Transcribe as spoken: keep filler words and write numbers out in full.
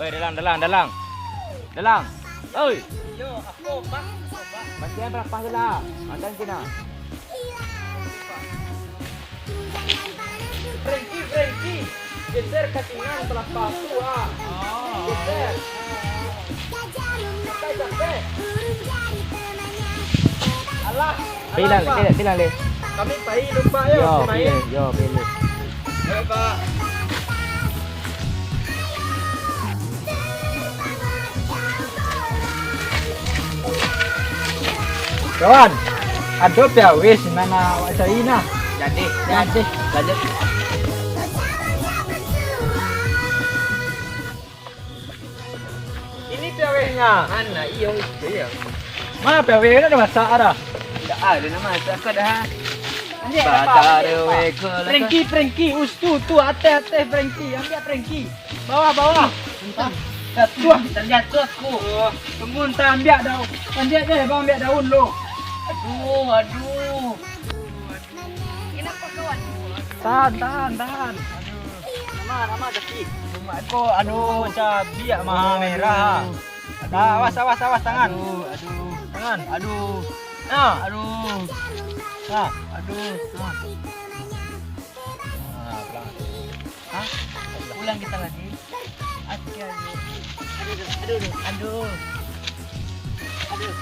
Dalang, dalang, dalang. Dalang. Oi. Pasian lapah tu lah. Makan kena. Frankie, Frankie. Geser kacingan lapah tu ah. Geser. Capek, capek. Alah. Bilang, bilang, bilang, Leh. Kami pai lumba yo, yo, main. Yo, bilang. Yo, Pak. Kawan, ado piawai sinan awak cari nah. Jadi, jadi. Lanjut. Ini piawainyo. Mana iyo itu ya? Mana piawai? Ado masak ado? Ndak ado nak masak ko dah. Ambiak lah, Pak, ambiak, Pak. Prengki, Prengki, ustu tu, ateh, ateh, Prengki. Ambiak Prengki. Bawah, bawah. Entah. Jatuah, terjatuah aku. Oh, tunggu, entah ambiak daun. Ambiak deh, bang, ambiak daun lo. Aduh, aduh. Tahan, tahan, tahan. Nama, nama sakik. Cuma ko, aduh, cabiak maha merah. Dah, awas, awas, awas, tangan. Aduh, aduh. Tangan. Aduh. Nah. Aduh. Nah. Aduh. Nah. Nah, pulang. Hah? Pulang kita lagi. Aduh, aduh, aduh. Aduh. Aduh.